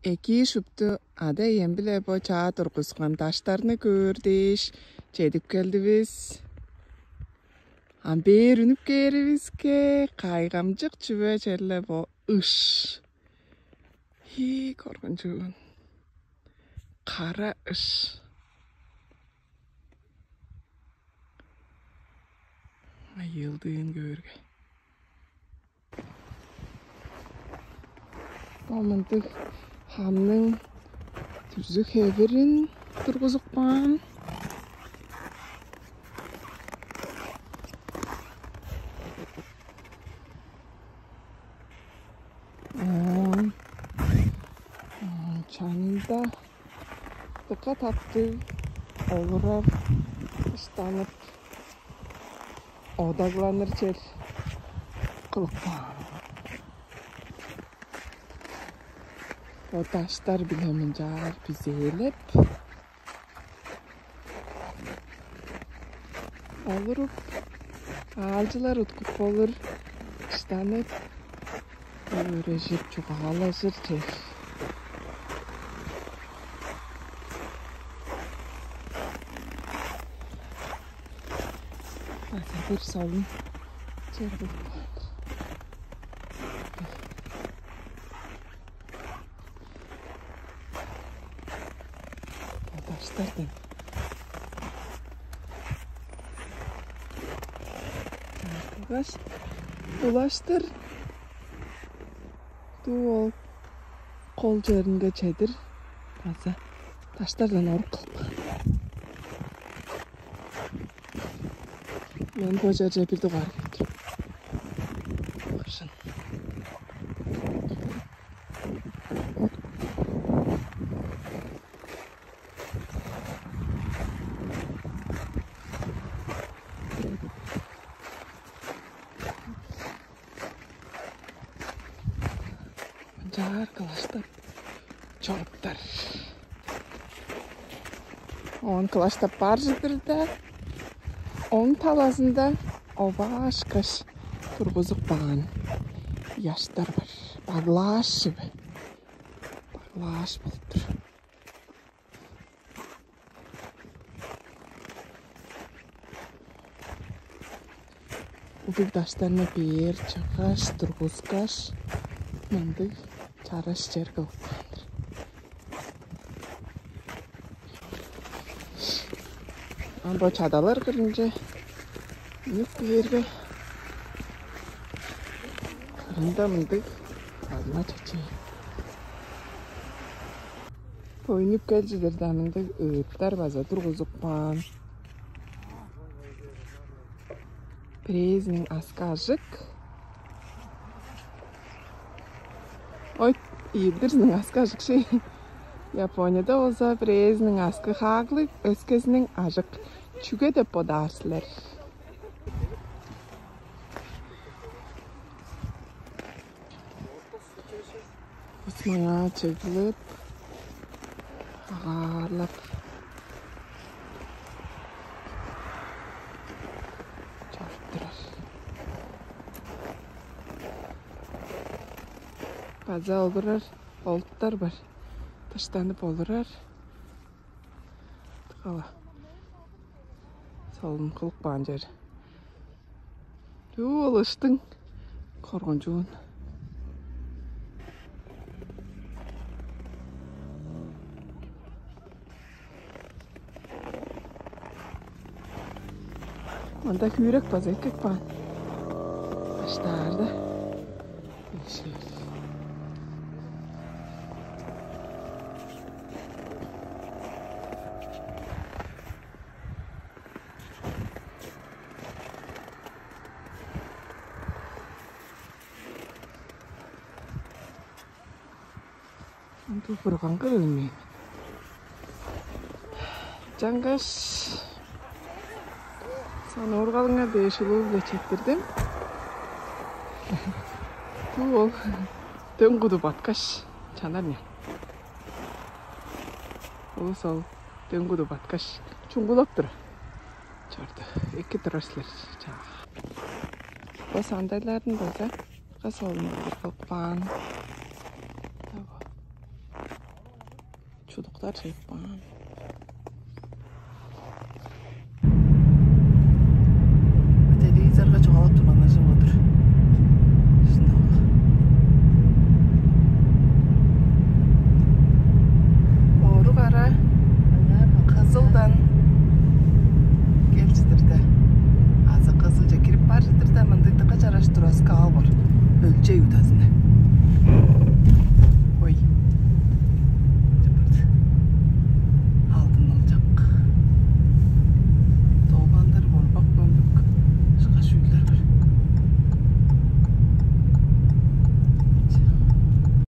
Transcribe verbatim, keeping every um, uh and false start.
Эки шупту ада-ием-биле бо чаа тургускан даштарны көөр дээш чедип келдивис. Ам бээр үнүп кээривиске кайгамчык чүве черле бо ыш. Хии, коргунчуун. Кара ыш. Айыылдыын көөрге. Бо мындыг хамның дүрзү-хевирин тургузуп каан. Оон, оон чанында дыка таптыг олурар, дыштанып, одагланыр чер кылып каан. Бо даштар-биле мынчаар күзээлеп, олуруп, аалчылар уткуп болур, дыштанып, өөрежип, чугаалажыр чер. База бир солун чер болуп каан. Даштардан. Кылгаш, улаштыр. Дуу ол кол черинге чедир база даштардан орук кылып каан. Мен бо черже бир дугаар келдим. Кыржын. Мынчаар кылаштап чоруптар. Оон кылаштап бар чыдырда, оң талазында оваашкаш тургузуп каан ыяштар бар. Баглааш чүве. Баглааш болуп тур. Улуг даштарны бээр чыггаш, тургускаш, мындыг чараш чер кылып каан-дыр. Ам бо чадалар кырынче үнүп кээрге, кырында мындыг алма чечээ. Бо үнүп кел чыдырда мындыг ыыттар база тургузуп каан. Бирээзиниң аскы ажык. Ой, ийдирзиниң аскы ажык шей. Японияда болза бирээзиниң аскы хааглыг, өскезиниң ажык. Чүге деп бодаар силер? Ус маңаа чыглып, агаарлап чоруп турар. База олурар олуттар бар. Дыштанып олурар. Кала. Солун кылып каан чер. Чүү ол ыштың коргунчуун. Мында күүрек база эккеп каан. Баштаарда. Ишер. Ындыг бурганга өлмээн. Чаңгаш санооргалыңар дээш улуу-биле четтирдим. Туу ол дөң куду баткаш, чанар мен. Улус ол дөң куду баткаш, чуңгулап тур. Чорду. Эки турар силер. Чаа. Бо сандайларын база кас олунуп кылып каан. тудуктар чыып каан.